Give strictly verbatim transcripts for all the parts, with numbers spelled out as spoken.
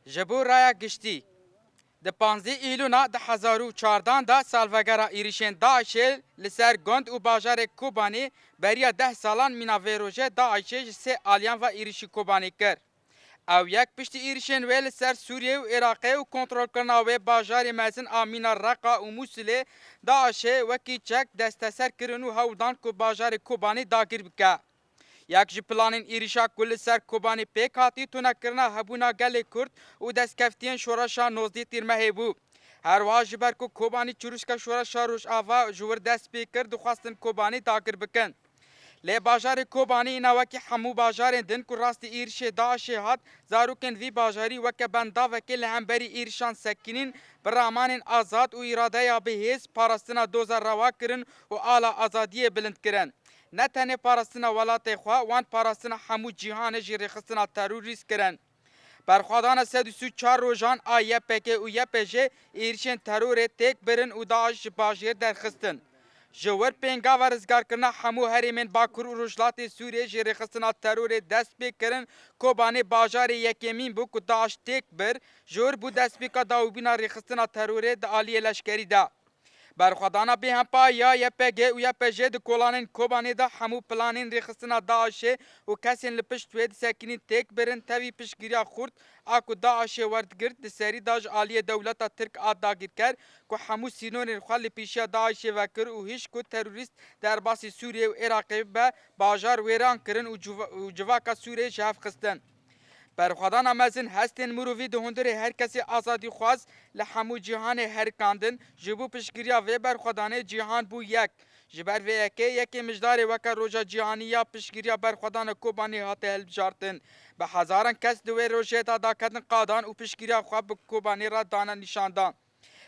Ji bo raya giştî, di panzdeh Îlûna du hezar û çardan de salvegera êrişên DAIŞê li ser gund û bajarê Kobanê beriya deh salan mîna vê rojê DAIŞê ji sê aliyan ve êrişî Kobanê kir. Ew yek piştî êrişên wê li ser Sûriyê û Iraqê û kontrolkirina wê bajarê mezin a mîna Reqa û Mûsilê DAIŞê wekî çek desteser kirin û hewl dan ku bajarê Kobanê dagir bike. Yek ji planên êrişa ku li ser Kobanê pêk hatî tunekirina hebûna gelê Kurd û destkeftiyên şoreşa nozdî Tîrmehê bû. Her wiha ji ber ku Kobanî çirûska şoreşa Rojava ji wir dest pê kir, dixwestin Kobanî dagir bikin. Lê bajarê Kobanî îna wekî hemû bajarên din ku rastî êrişê DAIŞê hat, zarokên vî bajarî weke bendavekê li hemberî êrişan sekinîn, bi ramanên azad û îradeya bihêz parastina doza rewa kirin û ala azadiyê bilind kirin. Ne tenê parastina welatê xwe, wan parastina hemû cîhanê jî rêxistina terorîst kirin. Berxwedana sed û sî û çar rojan a Y P G û Y P J êrişên terorê têk birin û DAIŞ ji bajêr derxistin. Ji wir pêngava rizgarkirina hemû herêmên Bakur û Rojhilatê Sûriyê jî rêxistina terorê dest pê kirin, Kobanê bajarê yekemîn bû ku DAIŞ têk bir, ji wir bû destpêka dawîbûna rêxistina terorê di aliyê leşkerî de. Berxwedana bêhempa ya Y P G û Y P J di kolanên Kobanê de hemû planên rêxistina DAIŞê û kesên li pişt wê disekinîn têk birin, tevî piştgiriya xurt a ku DAIŞê werdigirt di serî de ji aliyê dewleta Tirk a dagirker ku hemû sînorên xwe li pêşiya DAIŞê vekir û hişk ku terorîst derbasî Sûriyê û Iraqê bibe, bajar wêran kirin û civa-, û civaka Sûriyê ji hev xistin. Berxwedana mezin hestên mirovî di hundirê her kesê azadîxwaz li hemû cîhanê herikandin, ji bo piştgiriya vê berxwedanê cîhan bû yek. Ji ber vê yekê, yekê mijdarê weke Roja Cîhanî ya Piştgiriya Berxwedana Kobanê hate hilbijartin. Bi hezaran kes di wê rojê de daketin qadan û piştgiriya xwe bi Kobanê re dane nîşandan.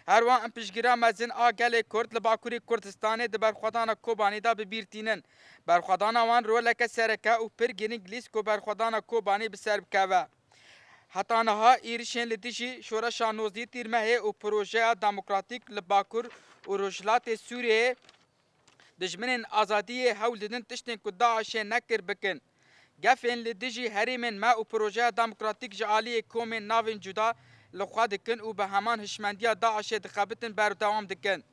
Her wiha em piştgiriya mezin a gelê Kurd li Bakurê Kurdistanê di berxwedana Kobanê de bi bîr tînin. Berxwedana wan roleke sereke û pir girîng lîst ku berxwedana Kobanê bi ser bikeve. Heta niha êrişên li dijî şoreşa nozdî Tîrmehê û projeya demokratîk li Bakur û Rojhilatê Sûriyeyê dijminên azadiyê hewl didin tiştên ku DAIŞê nekir bikin. Gefên li dijî herêmên me û projeya demokratîk ji aliyê komên navên cuda li xwe dikin û bi heman hişmendiya DAIŞê dixebitin berdewam dikin.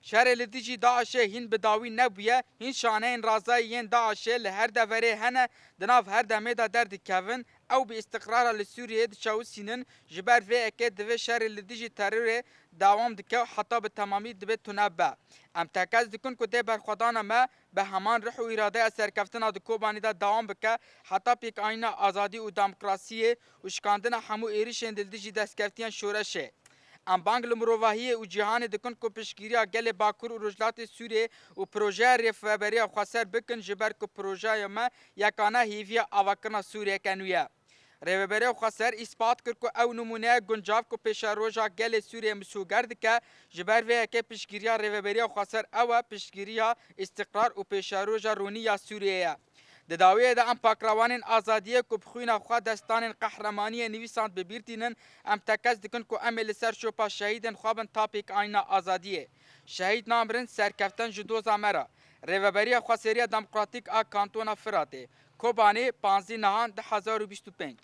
Şerê li dijî DAIŞê hîn bi dawî nebûye, hîn şaneyên razayî yên DAIŞê li her deverê hene, di nav her demê de derdikevin, ew bi îstiqrara li Sûriyeyê diçewisînin, ji ber vê yekê divê şerê li dijî terorê dewam dike û heta bi temamî dibe tune be. Em tekez dikin ku dê berxwedana me bi heman rih û îradeya serkeftina di Kobanî de dewam bike, heta pêkanîna azadî û demokrasiyê û şikandina hemû êrişên di li dijî destkeftiyên şoreşê. Em bang li mirovahiyê û cîhanê dikin ku piştgiriya gelê Bakur û Rojhilatê Sûriyê û projeya Rêveberiya Xweser bikin, ji ber ku projeya me yekane hêviya avakirina Sûriyeke nû ye. Rêveberiya Xweser îspat kir ku ew nimûneya guncav ku pêşeroja gelê Sûriyê misoger dike, ji ber vê yekê piştgiriya Rêveberiya Xweser ew e, piştgiriya îstiqrar û pêşeroja ronî ya Sûriyê ye. Di dawiyê de em pakravanên azadiyê ku bi xwîna xwe destanên qehremaniyê nivîsand bi bîr tînin, em tekez dikin ku em ê li ser şopa şehîdên xwe bin ta pêkanîna azadiyê. Şehîd namirin, serkeftin ji doza me re. Rêveberiya Xweseriya Demokratîk a Kantona Firatê, Kobanê, panzdeh Nihan du hezar û bîst û pênc.